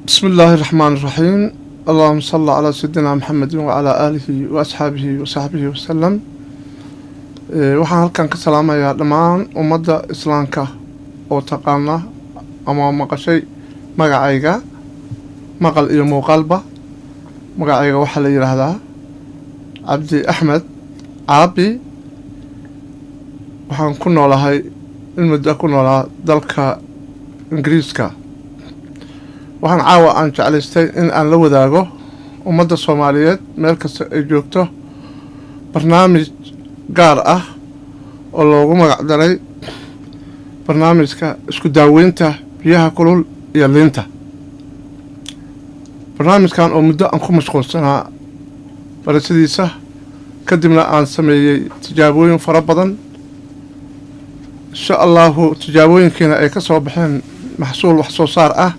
بسم الله الرحمن الرحيم، اللهم صل على سيدنا محمد وعلى آله وأصحابه وصحبه وسلم. Waxaan halkan ka salaamayaa dhammaan ummadda islaamka oo taqaana ama maqashay magacayga, maqal iyo muuqaalba. Magacayga waxaa la yidhaahdaa Cabdi Axmed Caabi. Waxaan ku noolahay, in muddo ku noolaa dalka Ingiriiska. Waxaan caawa aan jeclaystay in aan la wadaago ummadda Soomaaliyeed meel kasta ay joogto barnaamij gaar ah oo loogu magac daray barnaamijka isku daaweynta biyaha kulul iyo liinta. Barnaamijkan oo muddo aan ku mashquulsanaa barashadiisa, kadibna aan sameeyey tijaabooyin fara badan, insha Allahu tijaabooyinkiina ay ka soo baxeen maxsuul wax soo saar ah.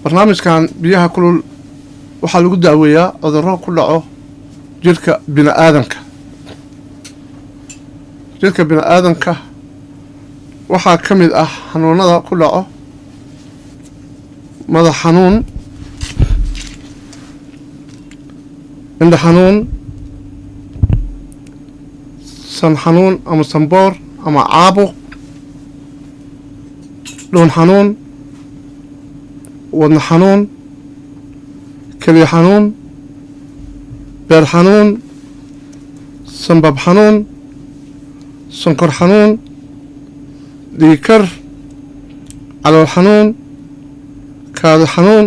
Barnaamijkan biyaha kulul waxaa lagu daaweeyaa cudurro ku dhaco jirka bini aadanka. Jirka bini aadanka waxaa ka mid ah xanuunada ku dhaco madax xanuun, indha xanuun, san xanuun ama sanboor ama caabuq, dhuun xanuun, wadna xanuun, keliya xanuun, beer xanuun, sanbab xanuun, sonkor xanuun, dhiigkar, calool xanuun, kaadi xanuun,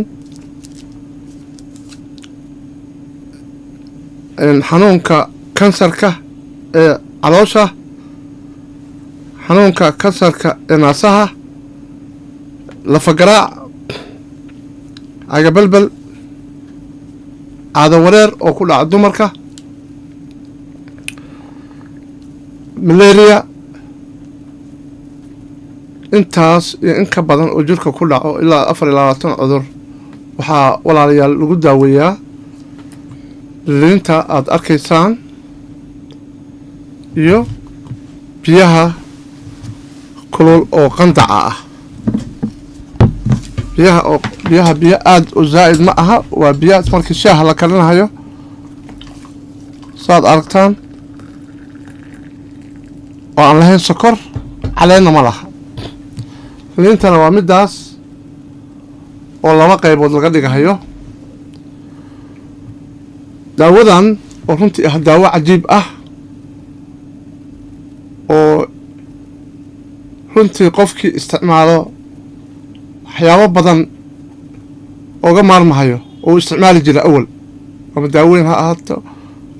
xanuunka kansarka ee caloosha, xanuunka kansarka ee naasaha, lafagaraac, cagabelbel, caado wareer oo ku dhaca dumarka, malaria. Intaas iyo in ka badan oo jirka ku dhaco, ilaa 24 cudur, waxaa walaalayaal lagu daaweeyaa liinta aada arkaysaan iyo biyaha kulul oo qandaca ah. Biyaha oo biyaha biyo aada u zaa'id ma aha, waa biya markii shaaha la karinahayo, saad aragtaan, oo aan lahayn sokor, caleenna ma laha. Liintana waa middaas oo laba qaybood laga dhigahayo. Daawadan oo runtii ah daawo cajiib ah oo runtii qofkii isticmaalo waxyaabo badan ooga maarmahayo oo uu isticmaali jira awal, ama daaweyn ha ahaato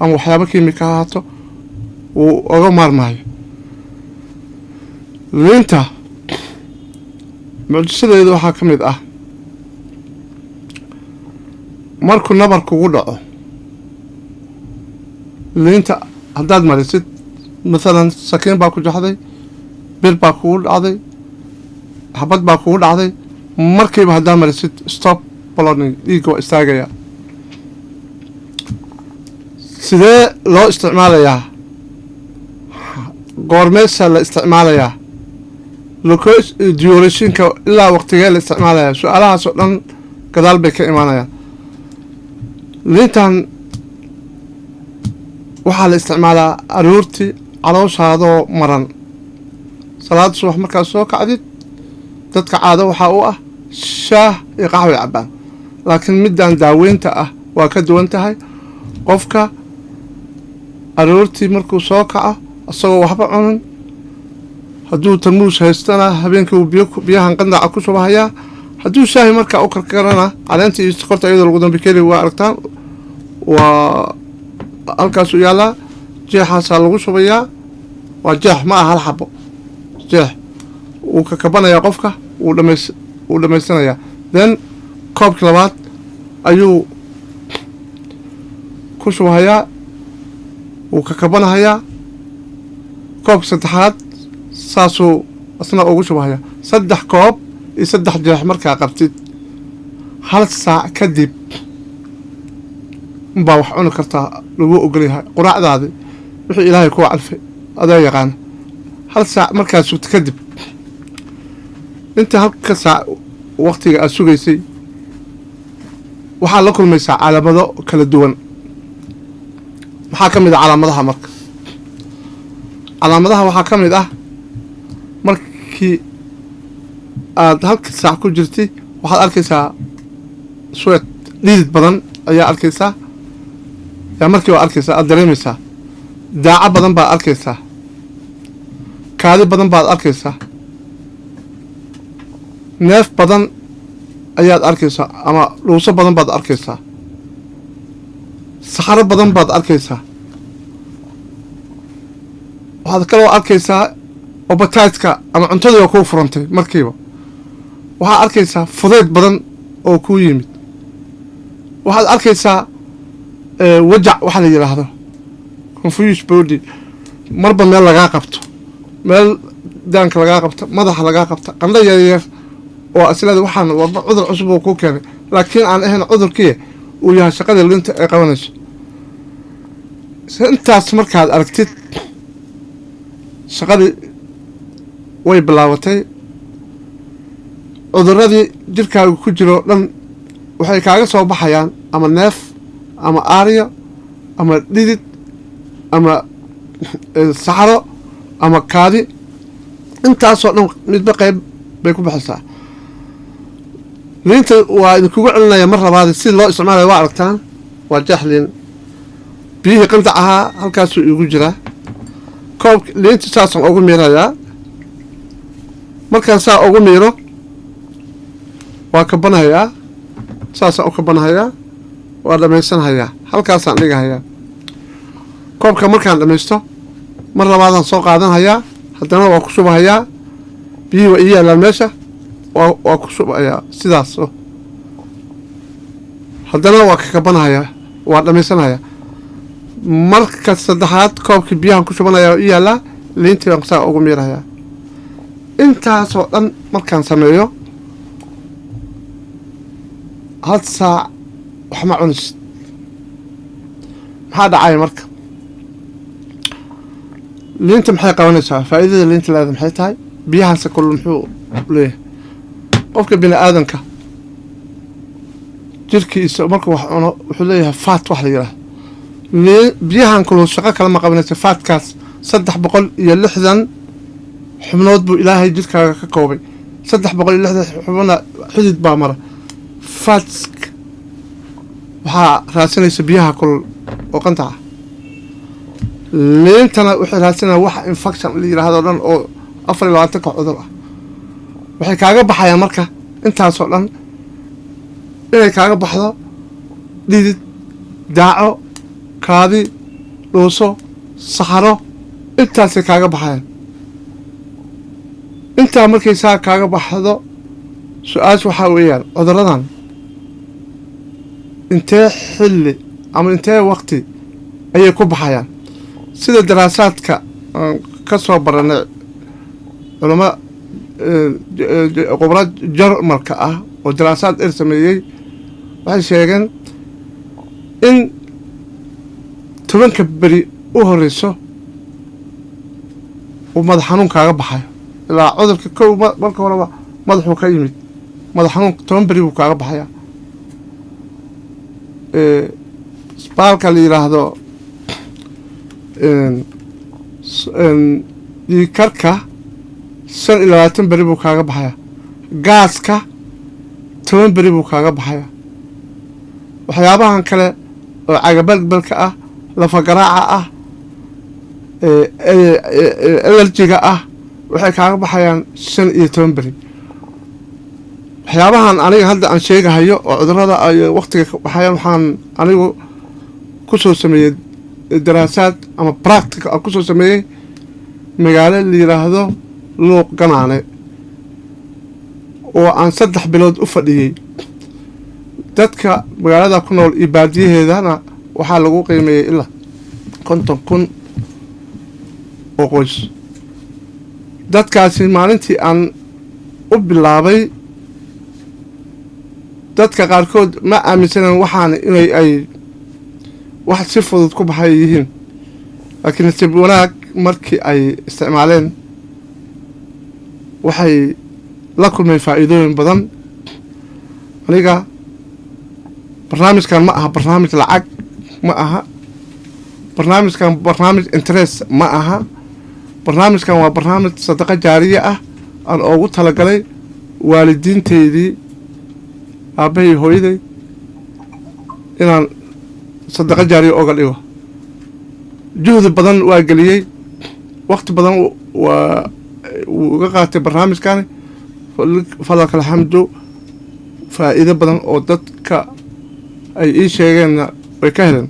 ama waxyaabo kiimika ha ahaato, uu oga maarmahayo. Liinta mucjisadeedu waxaa ka mid ah, markuu nabar kugu dhaco, liinta haddaad marisid, mathalan sakiin baa ku jaxday, bir baa kugu dhacday, xabad baa kugu dhacday, markiiba haddaad marisid, stop bleeding, dhiigga waa istaagaya. Sidee loo isticmaalayaa? Goormeesa la isticmaalayaa? Durationka ilaa waqtigee la isticmaalaya? Su-aalahaas oo dhan gadaal bay ka imaanayaan. Liintan waxaa la isticmaalaa aroortii calooshaadoo maran, salaada subax markaad soo kacdid. Dadka caado waxaa u ah shaah iyo qaxway cabbaan, laakiin middan daaweynta ah waa ka duwan tahay. Qofka aroortii markuu soo kaco isagoo waxba cunin, hadduu tarmuus haystana habeenkii uu biyo biyahan qandaca ku shubahayaa. Hadduu shaahi markaa u karkarana, caleenta iyo sokorta iyadoo lagu dambikeli waa aragtaan, waa halkaasuu yaallaa. Jeexaasaa lagu shubayaa, waa jeex, ma aha hal xabo, jeex. Wuu kakabanayaa qofka, wuu dhamaysanayaa. Then koobkii labaad ayuu ku shubahayaa, wuu kakabanahayaa. Koobka saddexaad saasuu isna ugu shubahayaa. Saddex koob iyo saddex jeex markaa qabtid, hal saac kadib unbaa wax cuni kartaa, lagu ogolyahay quraacdaadi, wixii Ilaahay kuu calfay adaa yaqaana. Hal saac markaa sugto kadib, inta halka saac Waqtiga aada sugaysay waxaad la kulmaysaa calaamado kala duwan. Maxaa ka mid ah calaamadaha? Marka calaamadaha waxaa ka mid ah, markii aada halka saac ku jirtay, waxaad arkaysaa sweat, dhidid badan ayaa arkaysaa. Yaa markii waa arkaysaa, aada dareemaysaa daaco badan baad arkaysaa, kaadi badan baad arkaysaa, neef badan ayaad arkaysaa ama dhuuso badan baad arkaysaa, saxaro badan baad arkaysaa. Waxaad kaloo arkaysaa appetite-ka ama cuntadii oo kuu furantay markiiba. Waxaad arkaysaa fudayd badan oo kuu yimid. Waxaad arkaysaa wajac, waxaa la yidhaahdo confuse body, marba meel lagaa qabto, meel daanka lagaa qabto, madaxa lagaa qabto, qandho yaryar oo aslada waxaan warba cudur cusub oo kuu keenay, laakiin aan ahayn cudurkii, uu yahay shaqadii linta ay qabanayso. Intaas markaad aragtid, shaqadii way bilaabatay. Cuduradii jirkaaga ku jiro dhan waxay kaaga soo baxayaan ama neef ama aaryo ama dhidid ama saxaro ama kaadi. Intaasoo dhan midba qeyb bay ku baxaysaa. Liinta waa idinkugu celinaya mar labaad si loo isticmaalaya. Waa aragtaan, waa jeex liin, biyihii qandac ahaa halkaasuu iigu jiraa. Koob liinta saasaan ugu miirayaa. Markaan saa ugu miiro, waa kabanhayaa, saasaan u kabanhayaa, waa dhamaysanhayaa, halkaasaan dhigahayaa koobka. Markaan dhamaysto, mar labaadaan soo qaadanhayaa, haddana waa ku shubahayaa. Biyihii waa ii yaallaan meesha, waa ku shubayaa sidaas. Haddana waa kakabanhayaa, waa dhamaysanhayaa. Marka saddexaad koobkii biyahan ku shubanayaa, ii yaallaa, liintii baan saa ugu miirahayaa. Intaasoo dhan markaan sameeyo, hal saac wax ma cunisid. Maxaa dhacaya marka? Liinta maxay qabanaysaa? Faa'iidada liinta leeda maxay tahay? Biyahanse kulul muxuu leeyahay? Qofka bini aadanka jirkiisa markuu wax cuno, wuxuu leeyahay fat wax la yidhaahdo. Biyahan kulul shaqo kale ma qabanaysa. Fat-kaas 360 xubnood buu Ilaahay jirkaaga ka koobay. 360 xubna xidid baa mara. Fats waxaa raadsanaysa biyaha kulul oo qantaca. Liintana waxay raadsanaya wax infection la yidhaahdo dhan oo 24-ka cudur ah. Waxay kaaga baxayaan marka intaasoo dhan inay kaaga baxdo dhidid, daaco, kaadi, dhuuso, saxaro, intaasay kaaga baxayaan. Intaa markay saa kaaga baxdo, su-aasha waxaa weeyaan, cuduradan intee xilli ama intee waqti ayay ku baxayaan? Sida daraasaadka aan ka soo baranay culamo khubra Jarmalka ah oo daraasaad er sameeyey, waxay sheegeen in 10-ka beri u horeyso uu madax xanuun kaaga baxayo. Ilaa cudurka kow marka horeba madaxuu ka yimid. Madax xanuun 10 beri buu kaaga baxayaa. Baalka la yidhaahdo dhiigkarka 25 beri buu kaaga baxayaa. Gaaska 10 beri buu kaaga baxayaa. Waxyaabahan kale oo cagabalbalka ah, lafagaraaca ah, allergy-ga ah, waxay kaaga baxayaan 15 beri. Waxyaabahan aniga hadda aan sheegahayo oo cudurada ay waqtiga ka baxayaan, waxaan anigu kusoo sameeyey daraasaad ama practical aan kusoo sameeyey magaalo la yidhaahdo Luuq Ganaane oo aan 3 bilood u fadhiyey. Dadka magaalada ku nool iyo baadiyaheedana waxaa lagu qiimeeyey ilaa 50,000 oo qoys. Dadkaasi maalintii aan u bilaabay, dadka qaarkood ma aaminsanan waxaan inay ay wax si fudud ku baxay yihiin, laakiin nasiib wanaag markii ay isticmaaleen, waxay la kulmeen faa'iidooyin badan. Aniga barnaamijkan ma aha barnaamij lacag ma aha, barnaamijkan barnaamij interest ma aha. Barnaamijkan waa barnaamij sadaqa jaariya ah aan oogu talagalay waalidiinteydii, aabbahay, hooyaday, inaan sadaqa jaariya oga dhigo. Juhdi badan waa geliyey, waqti badan waa wuu uga qaatay barnaamijkani. Falaka alxamdu, faa'iido badan oo dadka ay ii sheegeenna way ka heleen.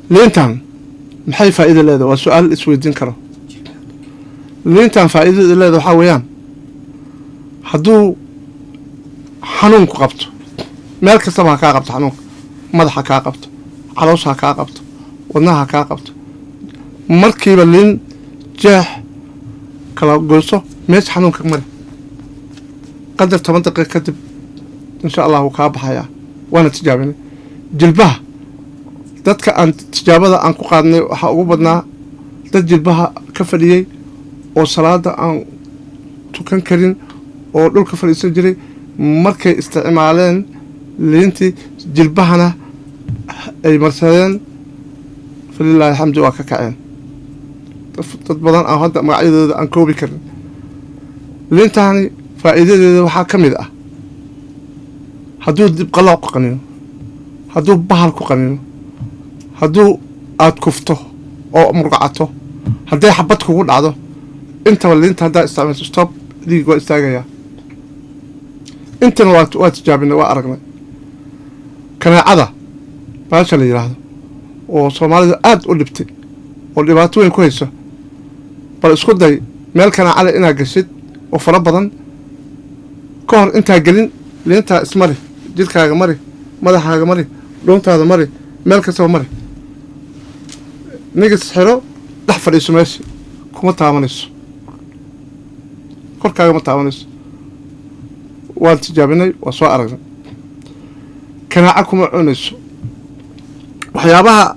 Liintan maxay faa'iido leedahay? Waa su-aal isweydiin karo. Liintan faa'iidada leedahay waxaa weeyaan, hadduu xanuunku qabto, meel kastaba ha kaa qabto xanuunka, madaxa kaa qabto, caloosha ha kaa qabto, wadnaha ha kaa qabto, markiiba liin jeex kala goyso, meesha xanuunka mari, qadar 10 daqiiqa kadib insha Allah wuu kaa baxayaa. Waana tijaabinay. Jilbaha, dadka aan tijaabada aan ku qaadnay waxaa ugu badnaa dad jilbaha ka fadhiyey oo salaada aan tukan karin oo dhulka fadhiisan jiray. Markay isticmaaleen liintii, jilbahana ay marsadeen, falilahi alxamdu, waa ka kaceen. Dad badan aan hadda magacyadooda aan koobi karin. Liintaani faa'iidadeeda waxaa ka mid ah, hadduu dibqalooc ku qanino, hadduu bahal ku qanino, hadduu aada kufto oo murgacato, hadday xabad kugu dhacdo, intaba liinta haddaa isticmayso, stop, dhiig waa istaagayaa. Intana waa tijaabinay, waa aragnay. Kaneecada baasha la yidhaahdo oo Soomaalida aada u dhibtay oo dhibaato weyn ku hayso, bal isku day meel kaneecale inaad gashid oo fara badan. Ka hor intaa gelin, liintaa ismari, jidhkaaga mari, madaxaaga mari, dhuuntaada mari, meel kastaba mari, nigis xiro, dhex fadhiiso meesha, kuma taabanayso, korkaaga ma taabanayso. Waan tijaabinay, waa soo aragnay. Kanaaca kuma cunayso. Waxyaabaha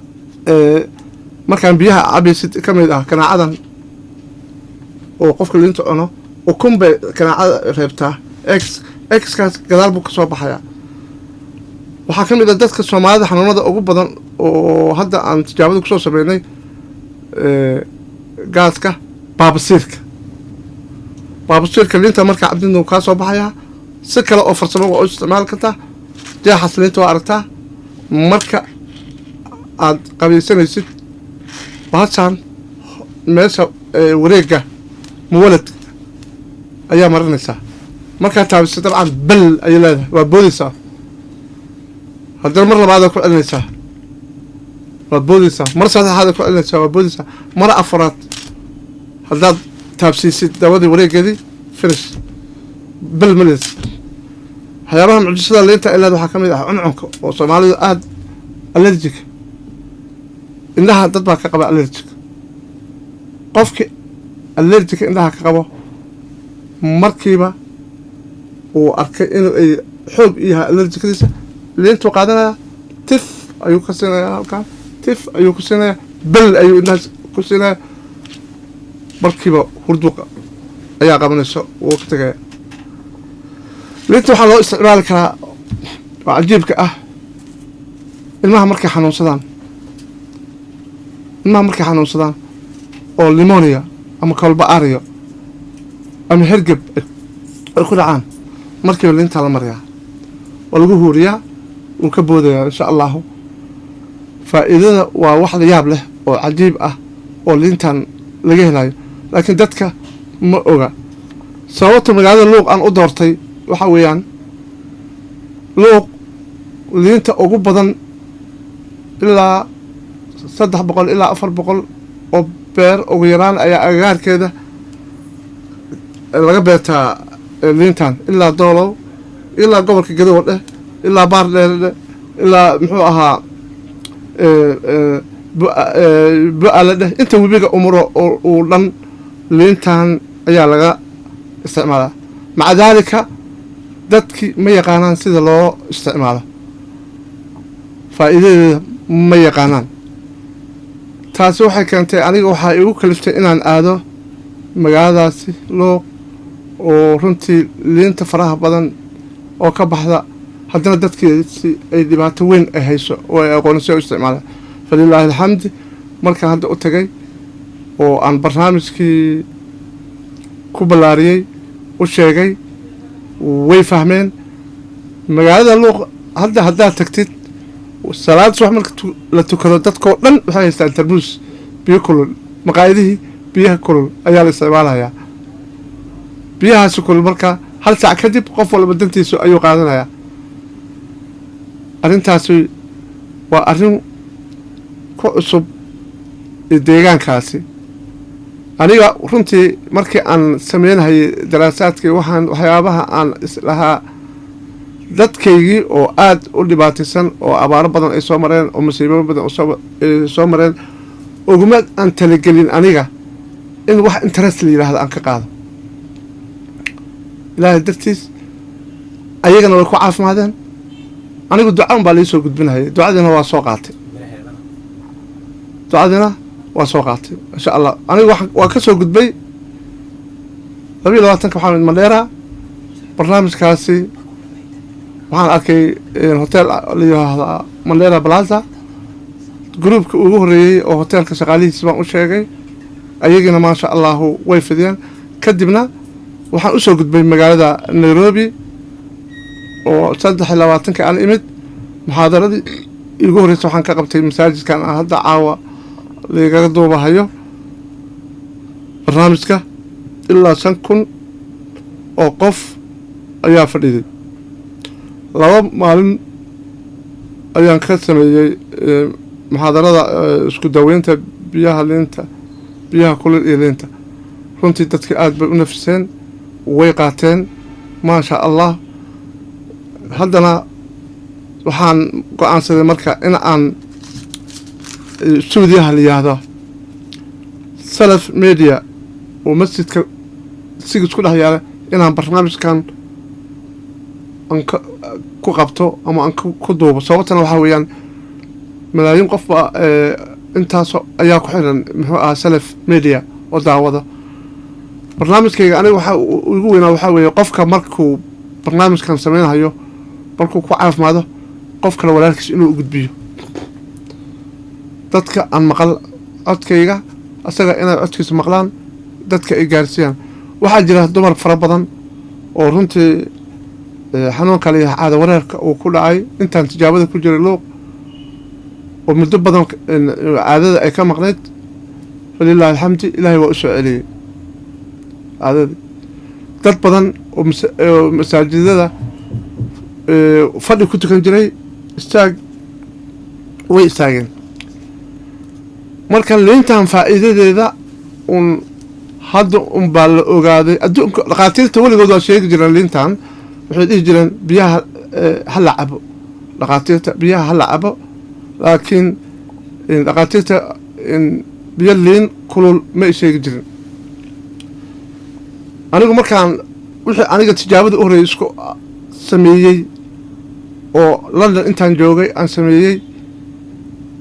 markaan biyaha cabaysid ka mid ah kanaacadan oo qofka liinta cuno, ukun bay kanaacada reebtaa, eggs. Eggskaas gadaal buu ka soo baxayaa. Waxaa ka mid ah dadka Soomaalida xanuunada ugu badan oo hadda aan tijaabada kusoo sameynay, gaaska, baabasiirka. Baabasiirka liinta markaa cabdidna kaa soo baxayaa. Si kale oo farsamo waa u isticmaali kartaa. Jeexaas liinta waa aragtaa, marka aad qabaysanaysid bahashaan meesha wareega muwalad ayaa marinaysaa. Markaad taabisa, dabcan bal ayay leedahay, waa boodaysaa. Haddana mar labaadaad ku celinaysaa, waad boodaysaa. Mar saddexaadaad ku celinaysaa, waa boodaysaa. Mar afaraad haddaad taabsiisid dawadii wareegeedii, finish, bal malis. Waxyaabaha mucjisada liinta ay leeda waxaa ka mid ah cuncunka oo Soomaalidu aada allergic, indhaha dad baa ka qaba allergic. Qofkii allergica indhaha ka qabo, markiiba uu arkay inuu ay xoog u yahay allergicadiisa, liintuu qaadanaya, tif ayuu ka siinayaa halkan, tif ayuu ku siinayaa, bel ayuu indhahaas ku siinayaa, markiiba hurduqa ayaa qabanaysa, wuu ka tegaya. Liinta waxaa loo isticmaali karaa oo cajiibka ah, ilmaha markay xanuunsadaan, ilmaha markay xanuunsadaan oo pneumonia ama kolba-ario ama hergeb ay ku dhacaan, markiiba liintaa la mariyaa, waa lagu huuriyaa, wuu ka boodayaa insha Allahu. Faa'iidada waa wax la yaab leh oo cajiib ah oo liintan laga helayo, laakiin dadka ma oga. Sababta magaalada Luuq aan u doortay waxaa weeyaan, Luuq liinta ugu badan, ilaa 300 ilaa 400 oo beer ugu yaraan ayaa agagaarkeeda laga beertaa liintan, ilaa Doolow, ilaa gobolka Gadowa dheh, ilaa Baar Dheere dheh, ilaa muxuu ahaa Bu-aale dheh, inta webiga umuro uu dhan liintan ayaa laga isticmaalaa. Maca daalika dadki ma yaqaanaan sida loo isticmaalo, faa'iidadeeda ma yaqaanaan. Taasi waxay keentay, aniga waxaa igu kaliftay inaan aado magaaladaasi Luuq oo runtii liinta faraha badan. Oo ka baxda haddana dadkiisi ay dhibaato weyn ay hayso oo ay aqoonsi u isticmaalaan. Falilaahi alxamdi, markaan hadda u tagay oo aan barnaamijkii ku ballaariyey, u sheegay, way fahmeen. Magaalada Luuq hadda haddaad tagtid, salaad subax marka la tukado, dadkoo dhan waxay haystaan tarmuus biyo kulul. Maqaayadihii biyaha kulul ayaa la isticmaalayaa. Biyahaasi kulul marka hal saac kadib qof walba dantiisu ayuu qaadanayaa. Arrintaasi waa arrin ku cusub deegaankaasi. Aniga runtii markii aan sameynhayay daraasaadkii, waxaan waxyaabaha aan islahaa dadkaygii oo aada u dhibaataysan oo abaaro badan ay soo mareen oo masiibo badan ay soo mareen, uguma aan talagelin aniga in wax interest la yidhaahdo aan ka qaado. Ilaahay dartiis ayagana way ku caafimaadeen. Anigu duca un baa liisoo gudbinahayay, ducadiina waa soo qaatay, ducadiina waa soo qaatay, insha Allah. Anigu waa ka soo gudbay 22-ka, waxaan Mandheera. Barnaamijkaasi waxaan arkay hotel la yiraahdaa Mandheera Plaza. Groupka ugu horreeyey oo hoteelka shaqaalihiisi baan u sheegay, ayagiina maasha Allahu way fidiyeen. Kadibna waxaan usoo gudbay magaalada Nairobi oo 23-ka aan imid. Muxaadaradii iigu horreysa waxaan ka qabtay masaajidkan aan hadda caawa laigaga duubahayo barnaamijka. Ilaa 5000 oo qof ayaa fadhiday. 2 maalin ayaan ka sameeyey muxaadarada isku daweynta biyaha liinta, biyaha kulul iyo liinta. Runtii dadka aada bay u nafiseen, way qaateen, maasha Allah. Haddana waxaan go-aansaday marka in aan stuudiyaha la yidhaahdo Salaf Media oo masjidka sigis ku dhex yaala inaan barnaamijkan aan ku qabto ama aan ku duubo. Sababtana waxaa weeyaan malaayiin qof baa intaas ayaa ku xiran, muxuu ahaa, Salaf Media oo daawada barnaamijkayga. Aniga waxaa igu weynaa waxaa weeye qofka markuu barnaamijkan sameynhayo, markuu ku caafimaado, qof kale walaalkiis inuu u gudbiyo. Dadka aan maqal codkayga, asaga inay codkiisa maqlaan, dadka ay gaarsiiyaan. Waxaa jira dumar fara badan oo runtii xanuunka la yahay caada wareerka uu ku dhacay intaan tijaabada ku jiray Luuq, oo muddo badan caadada ay ka maqnayd. Falilahi alxamdi, Ilaahay waa usoo celiyey caadadii. Dad badan oo masaajidada fadhi ku tukan jiray istaag way istaageen. Marka liintan faa'iidadeeda un hadda un baa la ogaaday. Adduunka dhakhaatiirta weligood waa sheegi jireen liintan. Waxay dhihi jireen biyaha ha la cabo, dhakhaatiirta biyaha ha la cabo, laakiin dhakhaatiirta biyo liin kulul ma ay sheegi jirin. Anigu markaan wixii aniga tijaabada u horreeyay isku sameeyey oo London intaan joogay aan sameeyey,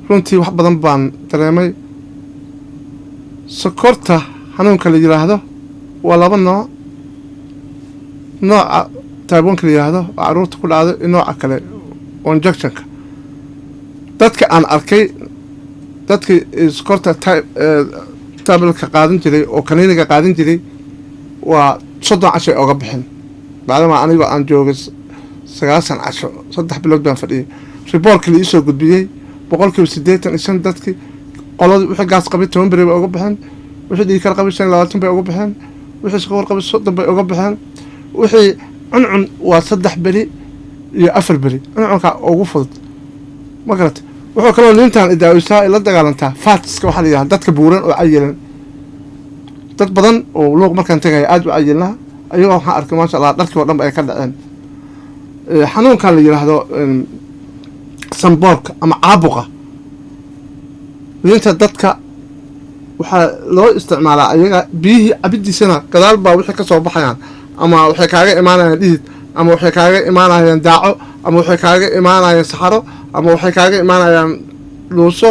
runtii wax badan baan dareemay. Sokorta xanuunka la yidhaahdo waa laba nooc: nooca type 1-ka la yidhaahdo oo carruurta ku dhacdo iyo nooca kale oo injectionka. Dadka aan arkay, dadkii sokorta tabletka qaadan jiray oo kaniiniga qaadan jiray, waa 30 cashay oga bixin, bacdama anigoo aan joogay 90 casho, 3 bilood baan fadhiyay. Reportka la iisoo gudbiyey, 85% dadkii qoladii wixii gaas qabay 10 beri bay uga baxeen, wixii dhiigkar qabay 25 bay uga baxeen, wixii sokor qabay 30 bay uga baxeen, wixii cuncun waa 3 beri iyo 4 beri, cuncunka ugu fudud, ma garata. Wuxuu kaloo liintan idaawisaa ay la dagaalantaa fatska, waxaa la yidhaha dadka buuran oo cayilan. Dad badan oo Luuq markaan tagaya aada u cayilnaa, ayagoo waxaan arkay, maasha Allah, dharkii oo dhan ba ay ka dhaceen. Xanuunkan la yidhaahdo sanboorka ama caabuqa, liinta dadka waxaa loo isticmaalaa ayaga biyihii cabidiisana gadaal baa wixii kasoo baxayaan, ama waxay kaaga imaanayaan dhidid, ama waxay kaaga imaanayaan daaco, ama waxay kaaga imaanayaan saxaro, ama waxay kaaga imaanayaan dhuuso.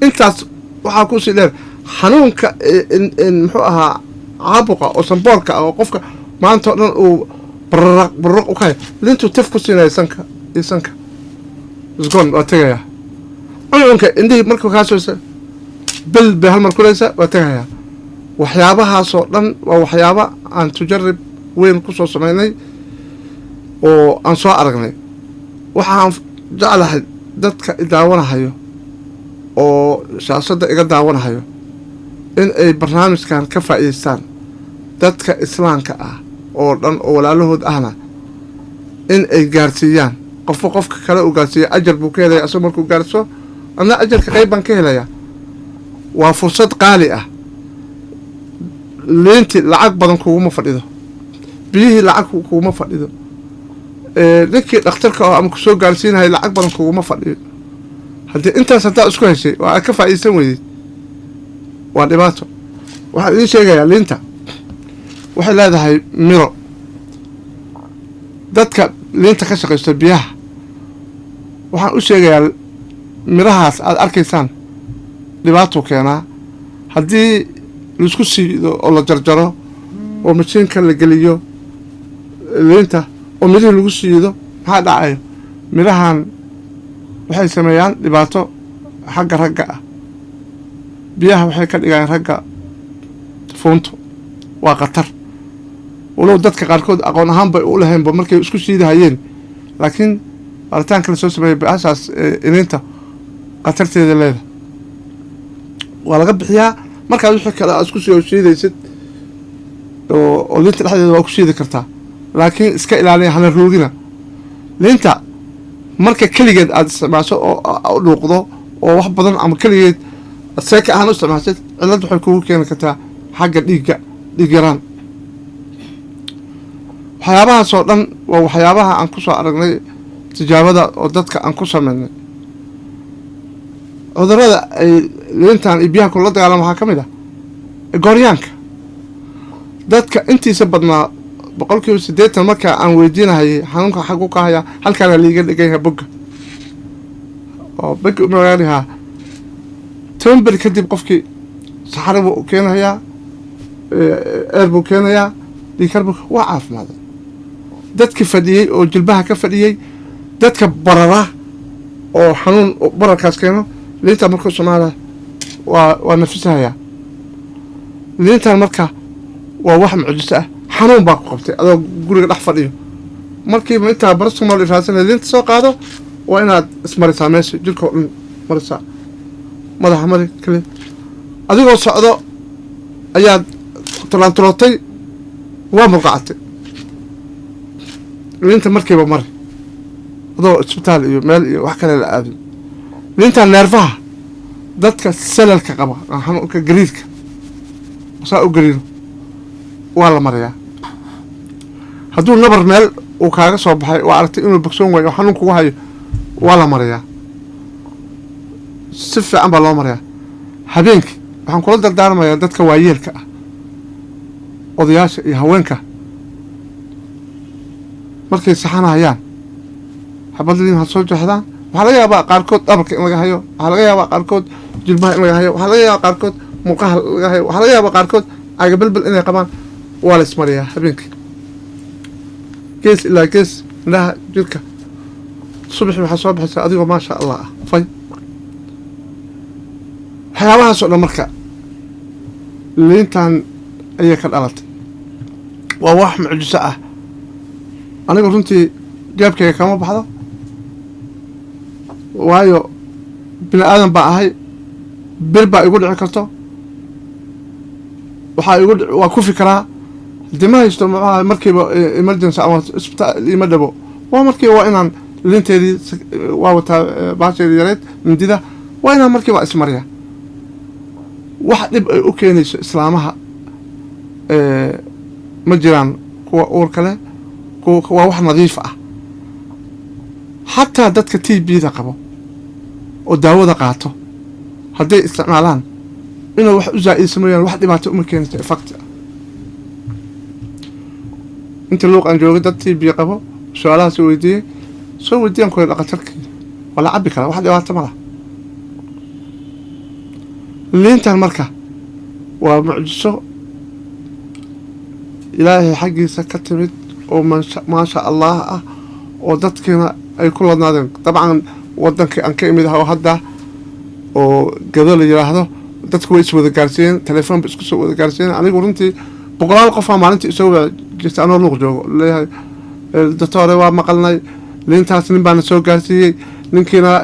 Intaas waxaa kusii dheer xanuunka muxuu ahaa, caabuqa oo sanboorka ah oo qofka maanta o dhan uu Bararaq bararaq u kahay, liintuu taf ku siinaya sanka iyo sanka isgoon waa tegayaa. Cuncunka indhihii markuu kaasoo bel bay hal mar kuleysa, waa tegayaa. Waxyaabahaasoo dhan waa waxyaaba aan tujarib weyn kusoo sameynay oo aan soo aragnay. Waxaan jeclahay dadka i daawanahayo oo shaashadda iga daawanahayo in ay barnaamijkan ka faa'iideystaan, dadka islaamka ah oo dhan oo walaalahood ahna in ay gaarsiiyaan. Qofba qofka kale uu gaarsiiya ajar buu ka helaya. Asagoo markuu gaarsiiso, anna ajarka qayb baan ka helayaa. Waa fursad qaali ah. Liinti lacag badan kuguma fadhido, biyihii lacag kuguma fadhido, ninkii dhakhtarka oo ama kusoo gaarsiinaya lacag badan kuguma fadhiyo. Haddii intaas haddaa isku heshay oo aad ka faa'iideysan weydid, waa dhibaato. Waxaan idiin sheegayaa, liinta waxay leedahay miro. Dadka liinta ka shaqaysto biyaha waxaan u sheegayaa, mirahaas aada arkaysaan dhibaatuu keenaa haddii laisku siido oo la jarjaro oo mashiinka la geliyo liinta oo mirihii lagu siido. Maxaa dhacayo? Mirahan waxay sameeyaan dhibaato xagga ragga ah. Biyaha waxay ka dhigayaan ragga fuunto, waa khatar. Walow dadka qaarkood aqoon ahaan bay u lahaynba markay isku shiidahayeen, laakiin baaritaanka la soo sameeyey, bahashaas iniinta khatarteeda leeda waa laga bixiyaa. Markaad wixii kale aad isku soo shiidaysid oo liinta dhexdeeda waa ku shiidi kartaa, laakiin iska ilaaliya, hana ruugina liinta. Marka keligeed aada isticmaasho oo dhuuqdo oo wax badan ama keligeed seeka ahaan u isticmaashid, cillad waxay kugu keeni kartaa xagga dhiigga, dhiig yaraan. Waxyaabahaas oo dhan waa waxyaabaha aan kusoo aragnay tijaabada oo dadka aan ku sameynay. Cudurada ay liintan iyo biyaha kula dagaalama waxaa ka mid ah gooryaanka. Dadka intiisa badnaa, 80%, marka aan weydiinahayay xanuunka xagu ka haya, halkaana liiga dhigan yahay bogga oo bogga umagaalihaa. 10 beri kadib qofkii saxaro buu keenayaa, eer buu keenayaa, dhiikar buu, waa caafimaaday. Dadki fadhiyey oo jilbaha ka fadhiyey, dadka barara oo xanuun bararkaas keeno, liinta markuu isticmaala waa nafisahayaa. Liintan marka waa wax mucjiso ah. Xanuun baa ku qabtay adoo guriga dhex fadhiyo, markiiba intaa paracetamol raadsanay, liinta soo qaado. Waa inaad ismarisaa meesha, jirka oo dhan marisaa, madaxa mari kale. Adigoo socdo ayaad tulaantulootay, waa murqacatay, liinta markiiba mari adoo isbitaal iyo meel iyo wax kale la aadin. Liinta neerfaha, dadka salalka qaba, xanuunka gariirka saa u gariiro, waa la mariyaa. Hadduu nabar meel uu kaaga soo baxay oo aragtay inuu bogsoon waayo oo xanuun kugu hayo, waa la mariyaa. Si fiican baa loo mariyaa. Habeenkii waxaan kula dardaarmayaa dadka waayeelka ah, odayaasha iyo haweenka, markay saxanayaan xabad liin ha soo jeexdaan. Waxaa laga yaabaa qaarkood dhabarka in laga hayo, waxaa laga yaabaa qaarkood jilbaha in laga hayo, waxaa laga yaabaa qaarkood murqaha laga hayo, waxaa laga yaabaa qaarkood cagabelbel inay qabaan. Waa la ismariyaa habeenkii, gees ilaa gees, indhaha, jirka. Subaxi waxaa soo baxaysa adigoo maasha Allah ah. Fay waxyaabahaas oo dhan marka liintan ayay ka dhalatay. Waa wax mucjiso ah. Aniga runtii jeebkayga kama baxdo, waayo bini aadan baa ahay. Bir baa igu dhici karto, waxaa igu waa kufi karaa. Haddii ma haysto, muxuaha, markiiba emergency ama isbitaal ima dhabo, waa markiiba waa inaan liinteedii waa wataa, baasheedii yareed, mindida, waa inaan markiiba ismariya. Wax dhib ay u keenayso islaamaha ma jiraan, kuwa uurka leh, kuwa waa wax nadiif ah. Xataa dadka TB da qabo oo daawada qaato hadday isticmaalaan, inuu wax u zaa'idsa mooyaane, wax dhibaato uma keenayso effect ah. Inta luuq aan joogay, dad TB qabo su-aalahaas weydiiyey, soo weydiiyan kuwa dhaqatarkii, waa la cabi karaa, wax dhibaato ma laha. Liintan marka waa mucjiso Ilaahay xaggiisa ka timid. Oo maasha Allah ah, oo dadkiina ay ku ladnaadeen. Dabcan wadankii aan ka imid ah oo hadda oo Gado la yiraahdo, dadku way is wada gaarsiiyeen, telefoon ba isku soo wada gaarsiiyeen. Anigu runtii boqolaal qofaa maalintii isoo wada jirta anoo Luuq joogo, leeyahay: "Doctore, waa maqalnay liintaas, nin baana soo gaarsiiyey, ninkiina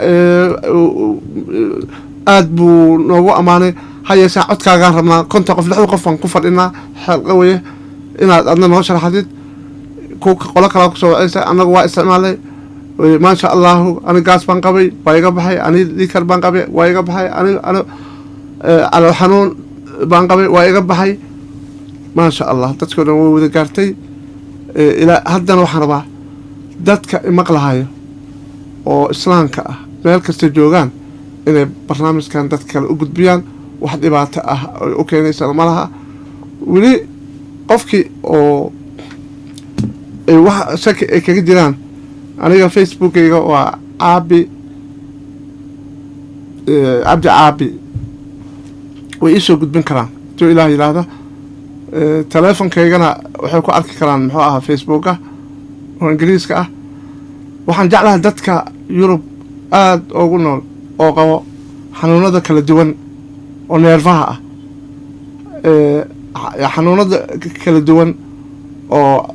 aada buu noogu ammaanay. Ha yeeshee codkaagaan rabnaa, 50 qof, 60 qof baan ku fadhinaa, xeelqa weye inaad adna noo sharaxdid." Ku qolo kalaa kusoo wacaysa: "Annagu waa isticmaalnay, maasha Allahu, ani gaas baan qabay, waa iga baxay, ani dhiigkar baan qabay, waa iga baxay, ani calool xanuun baan qabay, waa iga baxay, maasha Allah." Dadkao dhan way wada gaartay. Ilaa haddana waxaan rabaa dadka imaqlahayo oo islaamka ah meel kasta joogaan inay barnaamijkan dadka kale u gudbiyaan. Wax dhibaato ah ay u keenaysana ma laha. Weli qofkii oo ay wax shaki ay kaga jiraan, aniga Facebookayga waa Caabi Cabdi Caabi, way iisoo gudbin karaan hadduu Ilaah yidhaahdo. Teleefonkaygana waxay ku arki karaan, muxuu ahaa, Facebooka oo Ingiriiska ah. Waxaan jeclahay dadka Yurub aada ugu nool oo qabo xanuunada kala duwan oo neerfaha ah, xanuunada kala duwan oo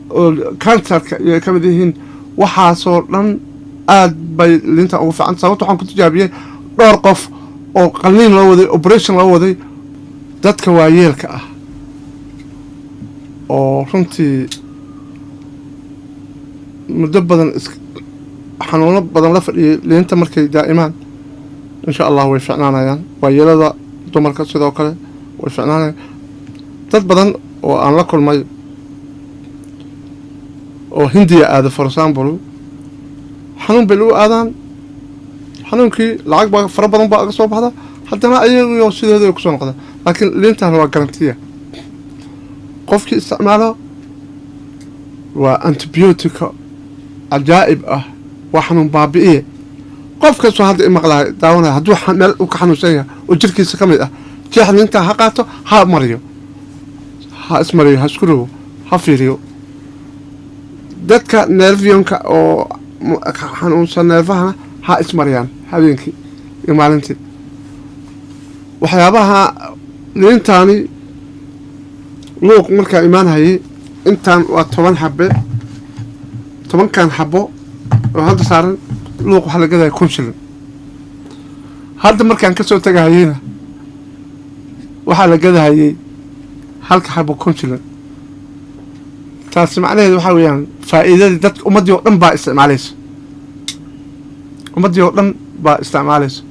kansarka iyo ay ka mid yihiin, waxaasoo dhan aada bay liintan ugu fiican. Sababta waxaan ku tijaabiyey dhowr qof oo qalliin loo waday, operation loo waday. Dadka waayeelka ah oo runtii muddo badan is xanuuno badan la fadhiyay, liinta markay daa'imaan, insha Allah way ficnaanayaan. Waayeelada dumarka sidoo kale way ficnaanayaan. Dad badan oo aan la kulmay oo Hindiya aada, for example, xanuun bay lagu aadaan, xanuunkii lacag baa fara badan baa aga soo baxda, haddana ayaguyo sidooda ay kusoo noqdaan. Laakiin liintan waa guarantee. Qofkii isticmaalo, waa antibiotica cajaa'ib ah, waa xanuun baabi'iye. Qof kastoo hadda imaqlahay, daawanaya, hadduu meel uu ka xanuunsan yahay oo jirkiisa ka mid ah, jeex liintaa ha qaato, ha mariyo, ha ismariyo, ha isku rogo, ha fiiriyo. Dadka nervionka oo xanuunsan neerfahana ha ismariyaan habeenkii iyo maalintii. Waxyaabaha liintaani, Luuq markaa imaanhayay, intaan waa 10 xabe. 10-kan xabo oo hadda saaran Luuq waxaa la gadaya 1000 shilin. Hadda markaan kasoo tagahayeyna waxaa la gadahayay halka xabo 1000 shilin. Taasi macnaheedu waxaa weeyaan faa'iidadii dadka, ummaddii oo dhan baa isticmaalaysa, ummaddii oo dhan baa isticmaalaysa.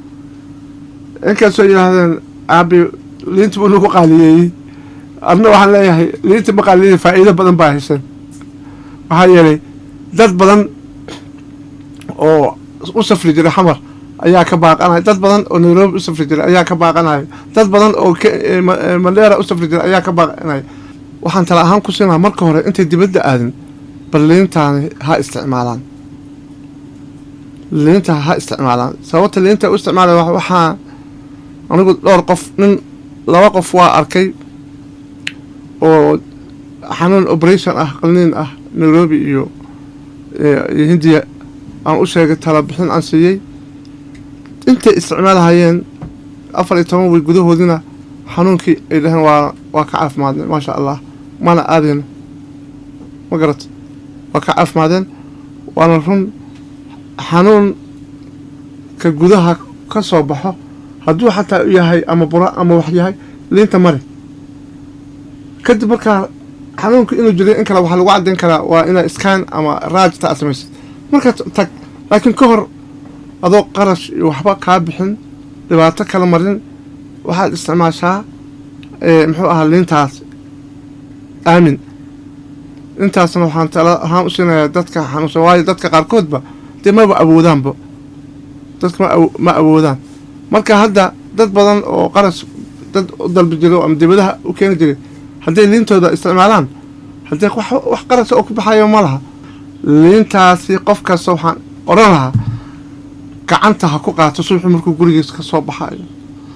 Inkastoo yidhaahdeen aabi liinta buu nagu qaaliyeeyey, adna waxaan leeyahay liinta ma qaaliyey, faa'iido badan baa hesheen. Maxaa yeelay dad badan oo u safri jiray Xamar ayaa ka baaqanaya, dad badan oo Nairobi u safri jiray ayaa ka baaqanaya, dad badan oo Mandheera u safri jiray ayaa ka baaqanaya. Waxaan tala ahaan ku siinaha, marka hore intay dibadda aadin, bal liintaani ha isticmaalaan, liinta ha isticmaalaan. Sababta liinta u isticmaalaya, waxaa anigu dhowr qof, nin, laba qof waa arkay oo xanuun operation ah, qalniin ah, Nairobi iyo Hindiya aan u sheegay, tala bixin aan siiyey. Intay isticmaalahayeen 14 wiig gudahoodina xanuunkii ay dhaheen waa ka caafimaadnay, maasha Allah, mana aadayno. Ma garat? Waa ka caafimaadeen, waana run. Xanuunka gudaha ka soo baxo hadduu xataa u yahay ama buro ama wax yahay, liinta mari. Kadib markaa xanuunka inuu jiray in kale waxaa lagu caddayn karaa waa inaa scan ama raajta aad samaysid markaa tag. Laakiin ka hor, adoo qarash iyo waxba kaa bixin, dhibaato kala marin, waxaad isticmaashaa, muxuu ahaa, liintaas aamin. Intaasna waxaan tala ahaan u siinayaa dadka xanuunsan, waayo dadka qaarkoodba dee maba awoodaanba, dadka ma awoodaan. Marka hadda dad badan oo qarash dad u dalbi jiro ama dibadaha u keeni jiray, hadday liintooda isticmaalaan, haddii wax qarasha oo ku baxayo ma laha. Liintaasi qof kasta waxaan odhan lahaa gacanta ha ku qaato subaxu markuu gurigiisa ka soo baxayo,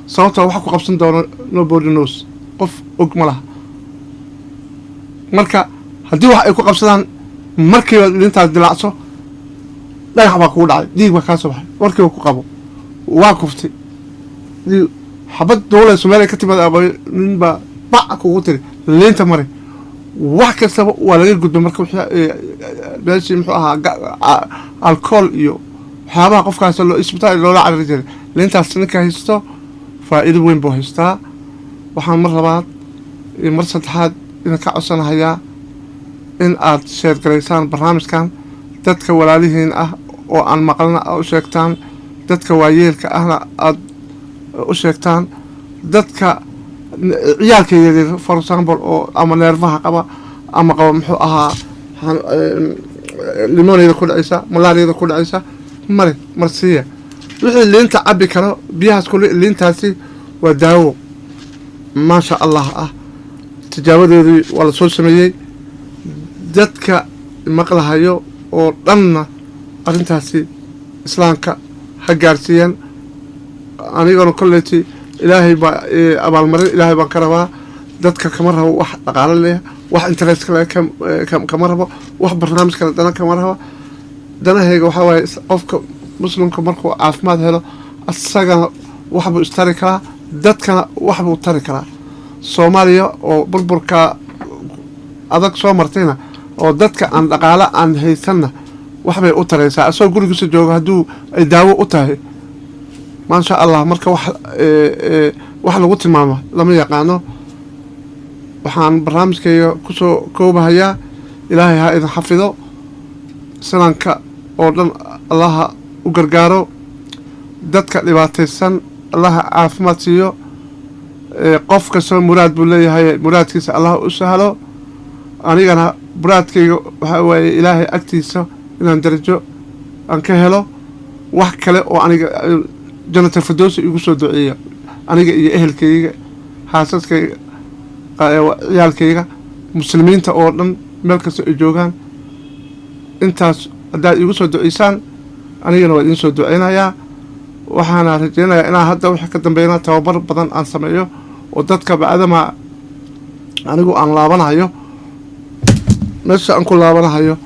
sababtoo waxa ku qabsan doono nobody knows, qof og ma laha. Marka haddii wax ay ku qabsadaan, Markiiba liintaas dilaacso, dhagax baa kugu dhacay, dhiig baa kaa soo baxay, markiiba ku qabo, waa kuftay, dhiig xabad duulayso meel ay ka timaad aqooy, nin baa bac kugu tiri, liinta mari. Wax kastaba waa laga gudbay. Marka meeshii muxuu ahaa alcohol iyo waxyaabaha qofkaas loo isbitaal loola carari jiray, liintaas ninka haysto faa'iido weyn buu haystaa. Waxaan mar labaad iyo mar saddexaad idinka codsanahayaa in aad share garaysaan barnaamijkan, dadka walaalihiin ah oo aan maqlana aad u sheegtaan, dadka waayeelka ahna aada u sheegtaan, dadka ciyaalka yaryar, for example, oo ama neerfaha qaba ama qaba muxuu ahaa pneumoniada ku dhacaysa, malaariyada ku dhacaysa, mari marsiiya. Wixii liinta cabi karo biyahaas kule, liintaasi waa daawo maasha Allah ah. Tijaabadoodii waa lasoo sameeyey. Dadka maqlahayo oo dhanna arrintaasi islaamka ha gaarsiiyaan. Anigona kolleyti Ilaahay baa abaalmarin, Ilaahay baan ka rabaa. Dadka kama rabo wax dhaqaalo leh, wax interest kale kama rabo, wax barnaamij kale dana kama rabo. Danahayga waxaa waaye qofka muslimka markuu caafimaad helo, asagana waxbuu istari karaa, dadkana waxbuu tari karaa. Soomaaliya oo burburka adag soo martayna oo dadka aan dhaqaalo aan haysanna waxbay u taraysaa. Asagoo gurigiisa joogo hadduu ay daawo u tahay, maasha Allah. Marka wax lagu tilmaamo lama yaqaano. Waxaan barnaamijkayga kusoo koobahayaa, Ilaahay ha idin xafido, islaamka oo dhan Allaha u gargaaro, dadka dhibaataysan Allaha caafimaad siiyo, qof kastoo muraad buu leeyahay, muraadkiisa Allaha u sahlo. Anigana muraadkayga waxaa waaye Ilaahay agtiisa inaan darajo aan ka helo. Wax kale oo aniga Jannatal Firdowsi igu soo duceeya, aniga iyo ehelkayga, xaasaskayga, ciyaalkayga, muslimiinta oo dhan meel kasta ay joogaan, intaas haddaad iigu soo duceysaan, anigana waa idiin soo duceynayaa. Waxaana rajeynayaa inaan hadda wixii ka dambeeyana tababar badan aan sameeyo oo dadka bacdama anigu aan laabanahayo, meesha aan ku laabanahayo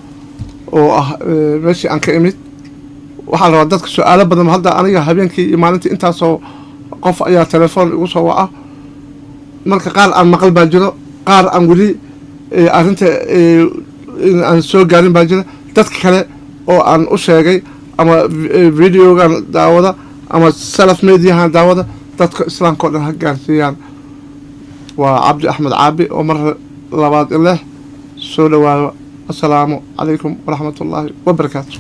oo ah meeshii aan ka imid. Waxaa la rabaa dadka su-aalo badan. Hadda aniga habeenkii iyo maalintii intaasoo qof ayaa telefoon igu soo waca. Marka qaar aan maqal baa jiro, qaar aan weli arrinta aan soo gaarin baa jira. Dadka kale oo aan u sheegay ama videogan daawada ama self mediahan daawada, dadka islaamka o dhan ha gaarsiiyaan. Waa Cabdi Axmed Caabi oo mar labaad ileh soo dhawaado. Assalaamu calaykum waraxmat ullaahi wabarakaatu.